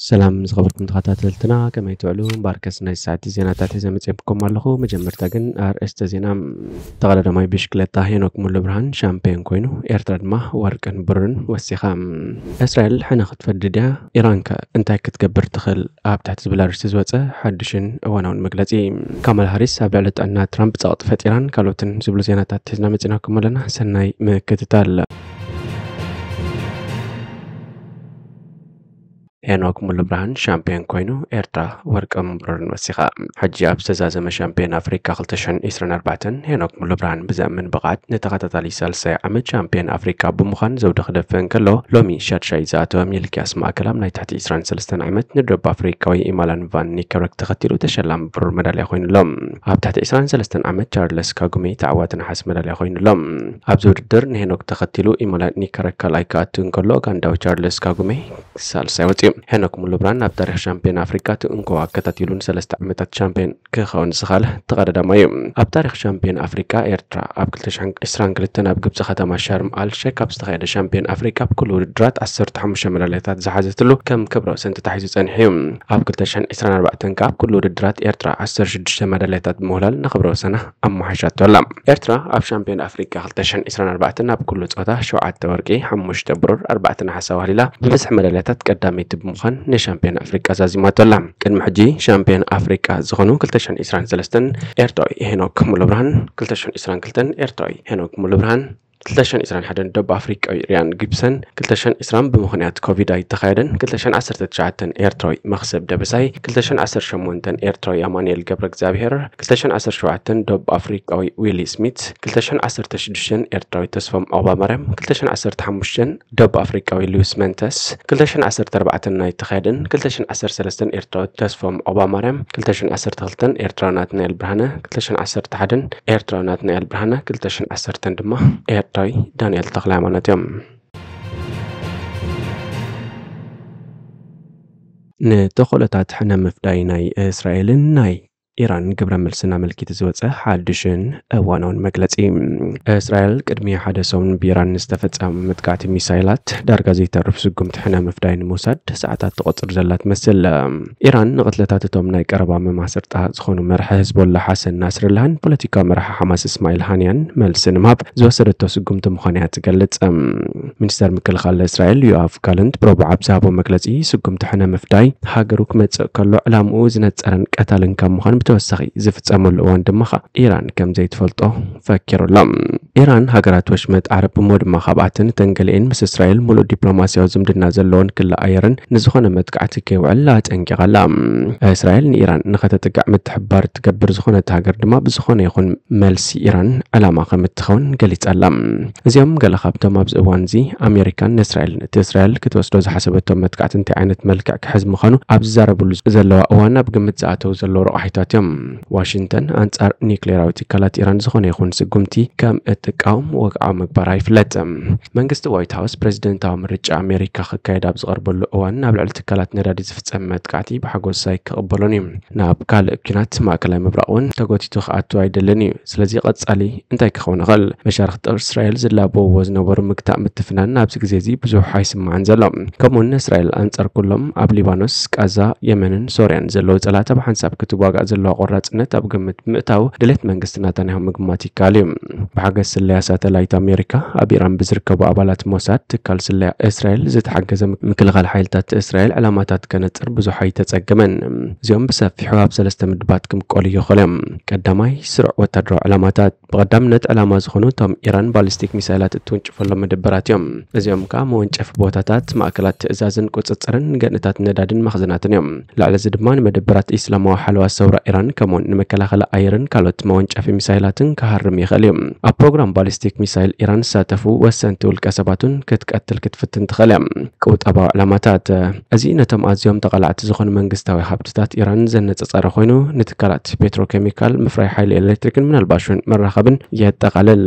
ሰላም ዝኸበርኩም ተኸታተልትና፣ ከመይ ትውዕሉ? እምበኣርከስ ናይ ሰዓቲ ዜናታት ሒዘ መጺኤኩም ኣለኹ። መጀመርታ ግን ኣርእስተ ዜና። ተቐዳዳማይ ብሽክለታ ሄኖክ ሙሉ ብርሃን ሻምፒዮን ኮይኑ፣ ኤርትራ ድማ ወርቅን ብሩርን ወሲኻ። እስራኤል ሕነ ክትፈዲ ድያ? ኢራን ከ እንታይ ክትገብር ትኽእል? ኣብ ትሕቲ ዝብል ኣርእስቲ ዝወጸ ሓድሽን እዋናውን መግለጺ። ካማላ ሃሪስ ኣብ ልዕሊ ጥዕና ትራምፕ ጸቕጢ ፈጢራን ካልኦትን ዝብሉ ዜናታት ሒዝና መጺናኩም ኣለና። ሰናይ ምክትታል። ሄኖክ ሙሉ ብርሃን ሻምፒዮን ኮይኑ፣ ኤርትራ ወርቅን ብሩርን ወሲኻ። ሕጂ ኣብ ዝተዛዘመ ሻምፒዮን ኣፍሪካ ክልተ ሽሕን ዕስራን ኣርባዕተን፣ ሄኖክ ሙሉ ብርሃን ብዘእምን ብቕዓት ንተኸታታሊ ሳልሳይ ዓመት ሻምፒዮን ኣፍሪካ ብምዃን ዘውዲ ክደፍእ እንከሎ፣ ሎሚ ሻድሻይ ዝኣተወ ሚልኪያስ ማእከል ኣብ ናይ ትሕቲ ዕስራን ሰለስተን ዓመት ንደቡብ ኣፍሪካዊ ኢማላን ቫን ኒከረክ ተኸቲሉ ተሸላሚ ብሩር መዳልያ ኮይኑሎ። ኣብ ትሕቲ ዕስራን ሰለስተን ዓመት ቻርለስ ካጉሜ ተዓዋቲ ነሓስ መዳልያ ኮይኑሎ። ኣብዚ ውድድር ንሄኖክ ተኸቲሉ ኢማላን ኒከረክ ካልኣይ ክኣቱ እንከሎ፣ ኡጋንዳዊ ቻርለስ ካጉሜ ሳልሳይ ወፂኡ። ሄኖክ ሙሉ ብርሃን ኣብ ታሪኽ ሻምፒዮን ኣፍሪካ እቲ እንኮ ኣከታቲሉ ንሰለስተ ዓመታት ሻምፒዮን ክኸውን ዝኸኣለ ተቐዳዳማይ እዩ። ኣብ ታሪኽ ሻምፒዮን ኣፍሪካ ኤርትራ ኣብ ክልተ ሽሕን ዕስራን ክልተን ኣብ ግብፂ ከተማ ሻርም ኣል ሼክ ኣብ ዝተኻየደ ሻምፒዮን ኣፍሪካ ኣብ ኩሉ ውድድራት ዓሰርተ ሓሙሽተ መዳልያታት ዝሓዘትሉ ከም ክብረ ወሰን ተታሒዙ ጸኒሑ እዩ። ኣብ ክልተ ሽሕን ዕስራን ኣርባዕተን ከኣ ኣብ ኩሉ ውድድራት ኤርትራ ዓሰርተ ሽዱሽተ መዳልያታት ብምህላል ንክብረ ወሰና ኣመሓይሻቶ ኣላ። ኤርትራ ኣብ ሻምፒዮን ኣፍሪካ ክልተ ሽሕን ዕስራን ኣርባዕተን ኣብ ኩሉ ጾታ ሸውዓተ ወርቂ፣ ሓሙሽተ ብሩር፣ ኣርባዕተ ነሓስ ኣዋህሊላ ብብዝሒ መዳልያታት ቀዳመይቲ ብምዃን ንሻምፒዮን ኣፍሪቃ ዛዚማቶ ኣላ። ቅድሚ ሕጂ ሻምፒዮን ኣፍሪቃ ዝኾኑ ክልተ ሽሕን ዕስራን ሰለስተን ኤርትራዊ ሄኖክ ሙሉብርሃን፣ ክልተ ሽሕን ዕስራን ክልተን ኤርትራዊ ሄኖክ ሙሉብርሃን፣ ክልተ ሽሕን ዕስራን ሓደን ደቡብ ኣፍሪቃዊ ሪያን ጊብሰን፣ ክልተ ሽሕን ዕስራን ብምኽንያት ኮቪድ ኣይተኻየደን፣ ክልተ ሽሕን ዓሰርተ ትሽዓተን ኤርትራዊ መኽሰብ ደበሳይ፣ ክልተ ሽሕን ዓሰርተ ሸሞንተን ኤርትራዊ ኣማኑኤል ገብረ እግዚኣብሔር፣ ክልተ ሽሕን ዓሰርተ ሸውዓተን ደቡብ ኣፍሪቃዊ ዊሊ ስሚት፣ ክልተ ሽሕን ዓሰርተ ሽዱሽተን ኤርትራዊ ተስፎም ዖቕባማርያም፣ ክልተ ሽሕን ዓሰርተ ሓሙሽተን ደቡብ ኣፍሪቃዊ ሉዊስ መንተስ፣ ክልተ ሽሕን ዓሰርተ ኣርባዕተን ናይ ተኻየደን፣ ክልተ ሽሕን ዓሰርተ ሰለስተን ኤርትራዊ ተስፎም ዖቕባማርያም፣ ክልተ ሽሕን ዓሰርተ ክልተን ኤርትራዊ ናትናኤል ብርሃነ፣ ክልተ ሽሕን ዓሰርተ ሓደን ኤርትራዊ ናትናኤል ብርሃነ፣ ክልተ ሽሕን ዓሰርተን ድማ ኤርትራዊ ዳንኤል ተኽለሃይማኖት እዮም። ንተኽእሎታት ሕነ ምፍዳይ ናይ እስራኤልን ናይ ኢራን ግብረ መልስን ኣመልኪቱ ዝወጸ ሓድሽን እዋናውን መግለጺ። እስራኤል ቅድሚ ሓደ ሰሙን ብኢራን ንዝተፈጸመ መጥቃዕቲ ሚሳይላት ዳርጋ ዘይተርፍ ስጉምቲ ሕነ ምፍዳይ ንምውሳድ ሰዓታት ትቖጽር ዘላ ትመስል። ኢራን ንቕትለታት እቶም ናይ ቀረባ መማስርታ ዝኾኑ መራሒ ህዝቦላ ሓሰን ናስርላህን ፖለቲካዊ መራሒ ሓማስ እስማኤል ሃንያን መልሲ ንምሃብ ዝወሰደቶ ስጉምቲ ምዃኑ እያ ትገልጽ። ሚኒስተር ምክልኻል እስራኤል ዮኣፍ ጋለንት ብረቡዕ ኣብ ዝሃቦ መግለጺ፣ ስጉምቲ ሕነ ምፍዳይ ሃገሩ ክመጽእ ከሎ ዕላምኡ ዝነጸረን ቀታልን ካብ ምዃን ብተወሳኺ ዝፍጸመሉ እዋን ድማ ኸኣ ኢራን ከም ዘይትፈልጦ ፈኪሩ ኣሎ። ኢራን ሃገራት ወሽመጥ ዓረብ እሞ ድማ ካብኣተን እተን ገሊኤን ምስ እስራኤል ምሉእ ዲፕሎማስያዊ ዝምድና ዘለወን ክሊ ኣየርን ንዝኾነ መጥቃዕቲ ከይውዕል ኣጠንቂቓ ኣላ። እስራኤል ንኢራን ንኸተጥቅዕ ምትሕብባር እትገብር ዝኾነት ሃገር ድማ ብዝኾነ ይኹን መልሲ ኢራን ዕላማ ከም እትኸውን ገሊጻ ኣላ። እዚኦም ገለ ካብቶም ኣብዚ እዋን እዚ ኣሜሪካን ንእስራኤልን እቲ እስራኤል ክትወስዶ ዝሓሰበቶ መጥቃዕቲ እንታይ ዓይነት መልክዕ ክሕዝ ምዃኑ ኣብ ዝዛረብሉ ዘለዋ እዋን ኣብ ግምት ዝኣተው ዘለዉ ረቋሒታት እዮም። ዋሽንግተን ኣንጻር ኒክሌራዊ ትካላት ኢራን ዝኾነ ይኹን ስጉምቲ ከም እትቃወም ወግዓዊ ምግባራ ይፍለጥ። መንግስቲ ዋይት ሃውስ ፕሬዚደንታዊ ምርጫ ኣሜሪካ ክካየድ ኣብ ዝቐርበሉ እዋን ኣብ ልዕሊ ትካላት ነዳዲ ዝፍጸም መጥቃዕቲ ብሓጎስ ኣይክቕበሎን እዩ። ናብ ካልእ ኲናት ማእከላይ ምብራቕ እውን ተጎቲቱ ክኣቱ ኣይደልን እዩ። ስለዚ ቀጻሊ እንታይ ክኸውን ይኽእል? መሻርኽቲ እስራኤል ዝላበውዎ ዝነበሩ ምግታእ ምትፍናን ኣብዚ ግዜ እዚ ብዙሕ ኣይስማዕን ዘሎ። ከምኡውን እስራኤል ኣንጻር ኩሎም ኣብ ሊባኖስ፣ ቃዛ፣ የመንን ሶርያን ዘለዉ ጸላእታ ብሓንሳብ ክትዋጋእ ዘለዋ ቆራጽነት ኣብ ግምት ምእታው ድሌት መንግስቲ ናታንያሁ ምግማት ይከኣል እዩ። ብሓገዝ ስለያ ሳተላይት ኣሜሪካ ኣብ ኢራን ብዝርከቡ ኣባላት ሞሳድ ትካል ስለያ እስራኤል ዝተሓገዘ ምክልኻል ሓይልታት እስራኤል ዕላማታት ከነጽር ብዙሕ ኣይተጸገመን። እዚኦም ብሰፊሑ ኣብ ሰለስተ ምድባት ክምቀሉ ይኽእሉ እዮም። ቀዳማይ፣ ስሩዕ ወታደራዊ ዕላማታት። ብቐዳምነት ዕላማ ዝኾኑ እቶም ኢራን ባሊስቲክ ሚሳይላት እትውንጭፈሎም መደበራት እዮም። እዚኦም ከኣ መወንጨፊ ቦታታት፣ ማእከላት ትእዛዝን ቁጽጽርን፣ ገንእታት ነዳድን መኽዘናትን እዮም። ልዕሊ እዚ ድማ ንመደበራት ኢስላማዊ ሓለዋ ሰውራ ኢራን ከምኡውን ንመከላኸሊ ኣየርን ካልኦት መወንጨፊ ሚሳይላትን ክሃርም ይኽእል እዩ። ኣብ ፕሮግራም ባሊስቲክ ሚሳይል ኢራን ዝሳተፉ ወሰንቲ ውልቀ ሰባትን ክትቀትል ክትፍትን ትኽእል እያ። ቁጠባዊ ዕላማታት። እዚ ነቶም ኣዝዮም ተቓላዕቲ ዝኾኑ መንግስታዊ ሃብትታት ኢራን ዘነጻጸረ ኮይኑ፣ ንትካላት ፔትሮኬሚካል፣ ምፍራይ ሓይሊ ኤሌክትሪክን ምናልባሽ እውን መራኸብን የጠቓልል።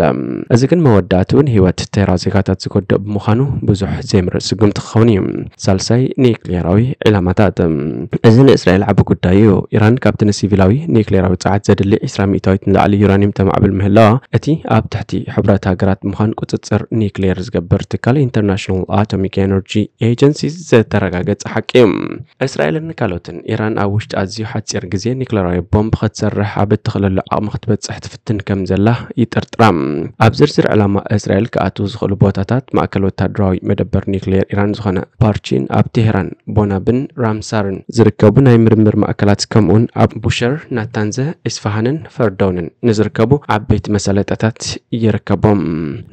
እዚ ግን መወዳእትኡ ንህይወት ተራ ዜጋታት ዝጎድእ ብምዃኑ ብዙሕ ዘይምርጥ ስጉምቲ ክኸውን እዩ። ሳልሳይ፣ ኒክሌራዊ ዕላማታት። እዚ ንእስራኤል ዓቢ ጉዳይ እዩ። ኢራን ካብቲ ንሲቪል ላዊ ኒክሌራዊ ጸዓት ዘድሊ ዕስራ ሚእታዊት ንላዕሊ ዩራኒየም ተማዕብል ምህላዋ፣ እቲ ኣብ ትሕቲ ሕብረት ሃገራት ምዃን ቁጽጽር ኒክሌር ዝገብር ትካል ኢንተርናሽናል ኣቶሚክ ኤነርጂ ኤጀንሲ ዘተረጋገጸ ሓቂ እዩ። እስራኤልን ካልኦትን ኢራን ኣብ ውሽጢ ኣዝዩ ሓጺር ግዜ ኒክሌራዊ ቦምብ ክትሰርሕ ኣብ እትኽእለሉ ዓቕሚ ክትበጽሕ ትፍትን ከም ዘላ ይጥርጥራ። ኣብ ዝርዝር ዕላማ እስራኤል ክኣትዉ ዝኽእሉ ቦታታት ማእከል ወታደራዊ መደበር ኒክሌር ኢራን ዝኾነ ፓርቺን፣ ኣብ ቴህራን፣ ቦናብን ራምሳርን ዝርከቡ ናይ ምርምር ማእከላት፣ ከምኡውን ኣብ ቡሸር፣ ናታንዘ፣ ኢስፋሃንን ፈርደውንን ንዝርከቡ ዓበይቲ መሳለጥያታት ይርከቦም።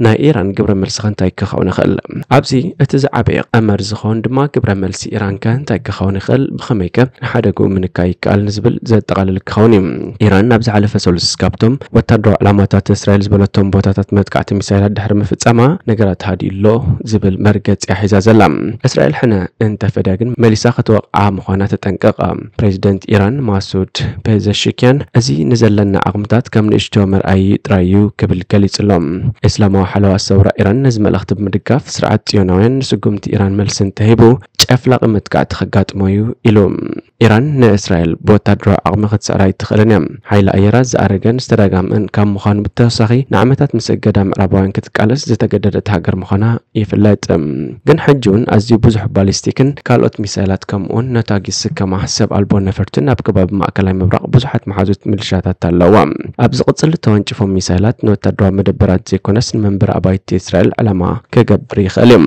ናይ ኢራን ግብረ መልሲ ከ እንታይ ክኸውን ይኽእል? ኣብዚ እቲ ዝዓበየ ቀመር ዝኸውን ድማ ግብረ መልሲ ኢራን ከ እንታይ ክኸውን ይኽእል? ብኸመይ ከ ንሓደግኡ ምንካይ ይከኣል ንዝብል ዘጠቓልል ክኸውን እዩ። ኢራን ኣብ ዝሓለፈ ሰሉስ ካብቶም ወታደራዊ ዕላማታት እስራኤል ዝበለቶም ቦታታት መጥቃዕቲ ሚሳይላት ድሕሪ ምፍጻማ፣ ነገራት ሃዲኡ ኣሎ ዝብል መርገጺ እያ ሒዛ ዘላ። እስራኤል ሕነ እንተፈድያ ግን መሊሳ ክትወቕዓ ምዃና ተጠንቅቕ። ፕሬዚደንት ኢራን ማሱድ ፔዘሽኪያን፣ "እዚ ንዘለና ዓቕምታት ከም ንእሽቶ መርኣዪ ጥራይ እዩ" ክብል ገሊጹ ኣሎ። እስላማዊ ሓለዋ ሰውራ ኢራን ነዚ መልእኽቲ ብምድጋፍ፣ ስርዓት ጽዮናውያን ንስጉምቲ ኢራን መልሲ እንተሂቡ፣ ጨፍላቒ መጥቃዕቲ ከጋጥሞ እዩ ኢሉ። ኢራን ንእስራኤል ብወታደራዊ ዓቕሚ ክትስዕራ ኣይትኽእልን እያ። ሓይሊ ኣየራ ዝኣረገን ዝተዳጋመን ካብ ምዃኑ ብተወሳኺ፣ ንዓመታት ምስ እገዳ ምዕራባውያን ክትቃለስ ዝተገደደት ሃገር ምዃና ይፍለጥ። ግን ሕጂ እውን ኣዝዩ ብዙሕ ባሊስቲክን ካልኦት ሚሳይላት፣ ከምኡውን ነታጊ ዝስከማ ሰብ ኣልቦ ነፈርትን ኣብ ከባቢ ማእከላይ ምብራቕ ብዙሓት መሓዙት ሚሊሻታት ኣለዋ። ኣብ ዝቕጽል እተወንጭፎም ሚሳይላት ንወታደራዊ መደበራት ዘይኮነስ፣ ንመንበሪ ኣባይቲ እስራኤል ዕላማ ክገብር ይኽእል እዩ።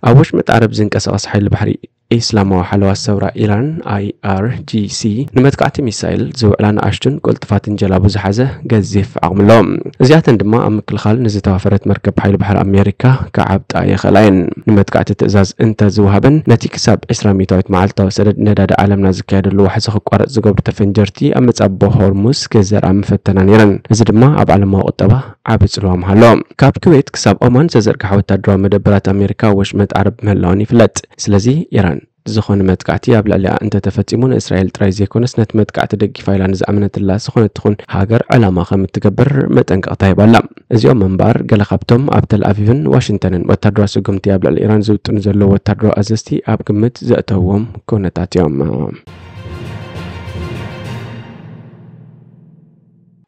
ኣብ ወሽመጥ ዓረብ ዝንቀሳቐስ ሓይሊ ባሕሪ ኢስላማዊ ሓለዋ ሰውራ ኢራን፣ ኣይ ኣር ጂ ሲ፣ ንመጥቃዕቲ ሚሳይል ዝውዕላ ንኣሽቱን ቅልጡፋትን ጀላቡ ዝሓዘ ገዚፍ ዓቕሚ ኣለዎ። እዚኣተን ድማ ኣብ ምክልኻል ንዝተዋፈረት መርከብ ሓይሊ ባሕሪ ኣሜሪካ ክዓብጣ ይኽእላ እየን። ንመጥቃዕቲ ትእዛዝ እንተዝወሃበን፣ ነቲ ክሳብ ዕስራ ሚእታዊት መዓልታዊ ሰደድ ነዳዲ ዓለምና ዝካየደሉ ዋሕዚ ክቋረጽ ዝገብሩ ተፈንጀርቲ ኣብ መጻቦ ሆርሙዝ ክዘርኣ ምፈተና ነይረን። እዚ ድማ ኣብ ዓለማዊ ቁጠባ ዓቢ ጽልዋ ምሃሎ። ካብ ኩዌት ክሳብ ኦማን ዝተዘርግሐ ወታደራዊ መደበራት ኣሜሪካ ኣብ ወሽመጥ ዓረብ ምህላውን ይፍለጥ። ስለዚ ኢራን ዝኾነ መጥቃዕቲ ኣብ ልዕሊኣ እንተተፈጺሙ፣ ንእስራኤል ጥራይ ዘይኮነስ፣ ነቲ መጥቃዕቲ ደጊፋ ኢላ ንዝኣመነትላ ዝኾነት ትኹን ሃገር ዕላማ ከም እትገብር መጠንቀቕታ ሂባ ኣላ። እዚኦም እምበኣር፣ ገለ ካብቶም ኣብ ተል ኣቪቭን ዋሽንግተንን ወታደራዊ ስጉምቲ ኣብ ልዕሊ ኢራን ዝውጥኑ ዘለዉ ወታደራዊ ኣዘዝቲ ኣብ ግምት ዘእተውዎም ኩነታት እዮም።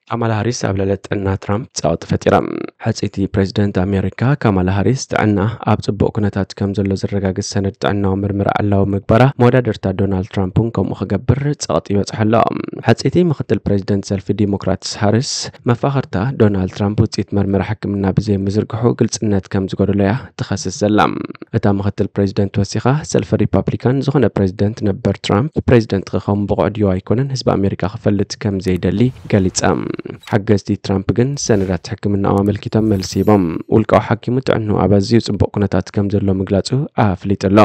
ካማላ ሃሪስ ኣብ ልዕሊ ጥዕና ትራምፕ ጸቕጢ ፈጢራ። ሕጽይቲ ፕሬዚደንት ኣሜሪካ ካማላ ሃሪስ፣ ጥዕና ኣብ ጽቡቕ ኩነታት ከም ዘሎ ዘረጋግጽ ሰነድ ጥዕናዊ ምርመራ ዕላዊ ምግባራ፣ መወዳድርታ ዶናልድ ትራምፕ እውን ከምኡ ክገብር ጸቕጢ ይበጽሖ ኣሎ። ሕጽይቲ ምኽትል ፕሬዚደንት ሰልፊ ዲሞክራትስ ሃሪስ፣ መፋኽርታ ዶናልድ ትራምፕ ውጽኢት መርመራ ሕክምና ብዘይምዝርግሑ ግልጽነት ከም ዝጎደሎ እያ ትኸስስ ዘላ። እታ ምኽትል ፕሬዚደንት ወሲኻ፣ ሰልፊ ሪፓብሊካን ዝኾነ ፕሬዚደንት ነበር ትራምፕ ፕሬዚደንት ክኸውን ብቑዕ ድዩ ኣይኮነን ህዝቢ ኣሜሪካ ክፈልጥ ከም ዘይደሊ ገሊጻ። ሓገዝቲ ትራምፕ ግን ሰነዳት ሕክምናኦም ኣመልኪቶም መልሲ ሂቦም። ውልቃዊ ሓኪሙ ጥዕንኡ ኣብ ኣዝዩ ጽቡቕ ኩነታት ከም ዘሎ ምግላጹ ኣፍሊጡ ኣሎ።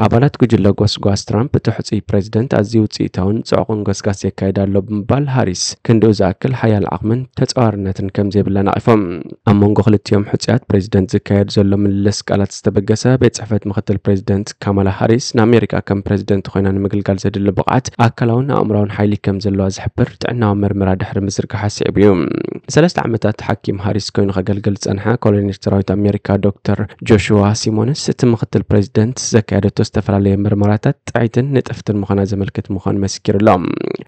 ኣባላት ጉጅለ ጎስጓስ ትራምፕ፣ እቲ ሕጹይ ፕሬዚደንት ኣዝዩ ውጽኢታውን ጽዑቕን ጎስጋስ የካይድ ኣሎ ብምባል፣ ሃሪስ ክንድኡ ዝኣክል ሓያል ዓቕምን ተጻዋርነትን ከም ዘይብላ ነቒፎም። ኣብ መንጎ ክልቲኦም ሕጹያት ፕሬዚደንት ዝካየድ ዘሎ ምልልስ ቃላት ዝተበገሰ፣ ቤት ጽሕፈት ምኽትል ፕሬዚደንት ካማላ ሃሪስ፣ ንኣሜሪካ ከም ፕሬዚደንት ኮይና ንምግልጋል ዘድሊ ብቕዓት፣ ኣካላውን ኣእምራውን ሓይሊ ከም ዘለዋ ዝሕብር ጥዕናዊ መርመራ ድሕሪ ምዝርጋሓ ስዒቡ እዩ። ንሰለስተ ዓመታት ሓኪም ሃሪስ ኮይኑ ከገልግል ዝጸንሐ ኮሎኔል ሰራዊት ኣሜሪካ ዶክተር ጆሹዋ ሲሞንስ፣ እቲ ምኽትል ፕሬዚደንት ዘካየደቶ ዝተፈላለየ መርመራታት ጥዕይትን ንጥፍትን ምዃና ዘመልክት ምዃኑ መስኪሩ ኣሎ።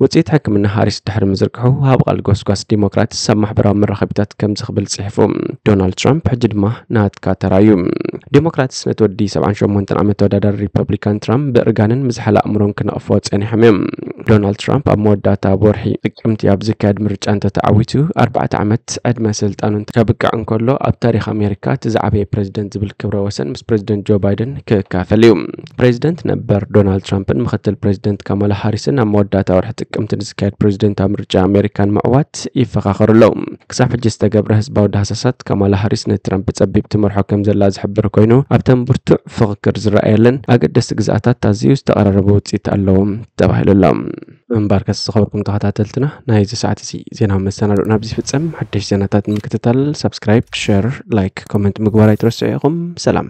ውጽኢት ሕክምና ሃሪስ ድሕሪ ምዝርግሑ፣ ወሃቢ ቃል ጎስጓስ ዲሞክራት ኣብ ማሕበራዊ መራኸቢታት ከምዚ ክብል ጽሒፉ፣ "ዶናልድ ትራምፕ ሕጂ ድማ ናትካ ተራ እዩ።" ዲሞክራትስ ነቲ ወዲ ሰብዓን ሸሞንተን ዓመት ተወዳዳሪ ሪፐብሊካን ትራምፕ ብእርጋንን ምዝሓል ኣእምሮን ክነቕፍዎ ጸኒሖም እዮም። ዶናልድ ትራምፕ ኣብ መወዳእታ ኣብ ወርሒ ጥቅምቲ ኣብ ዝካየድ ምርጫ እንተተዓዊቱ፣ ኣርባዕተ ዓመት ዕድመ ስልጣኑ ከብቅዕ እንከሎ፣ ኣብ ታሪኽ ኣሜሪካ እቲ ዝዓበየ ፕሬዚደንት ዝብል ክብረ ወሰን ምስ ፕሬዚደንት ጆ ባይደን ክካፈል እዩ። ፕሬዚደንት ነበር ዶናልድ ትራምፕን ምኽትል ፕሬዚደንት ካማላ ሃሪስን ኣብ መወዳእታ ወርሒ ጥቅምቲ ንዝካየድ ፕሬዚደንታዊ ምርጫ ኣሜሪካ ንምዕዋት ይፈኻኸሩ ኣለዉ። ክሳብ ሕጂ ዝተገብረ ህዝባዊ ዳህሳሳት፣ ካማላ ሃሪስ ንትራምፕ ጸቢብ ትመርሖ ከም ዘላ ዝሕብር ኮይኑ፣ ኣብተን ብርቱዕ ፍኽክር ዝረኣየለን ኣገደስቲ ግዝኣታት ኣዝዩ ዝተቐራረበ ውጽኢት ኣለዎም ተባሂሉ ኣሎ። እምበኣርከስ፣ ዝኸበርኩም ተኸታተልትና፣ ናይዚ ሰዓት እዚ ዜናዊ መሰናድኦና ኣብዚ ይፍጸም። ሓደሽቲ ዜናታት ንምክትታል ሳብስክራይብ፣ ሸር፣ ላይክ፣ ኮመንት ምግባር ኣይትረስዑ ኢኹም። ሰላም።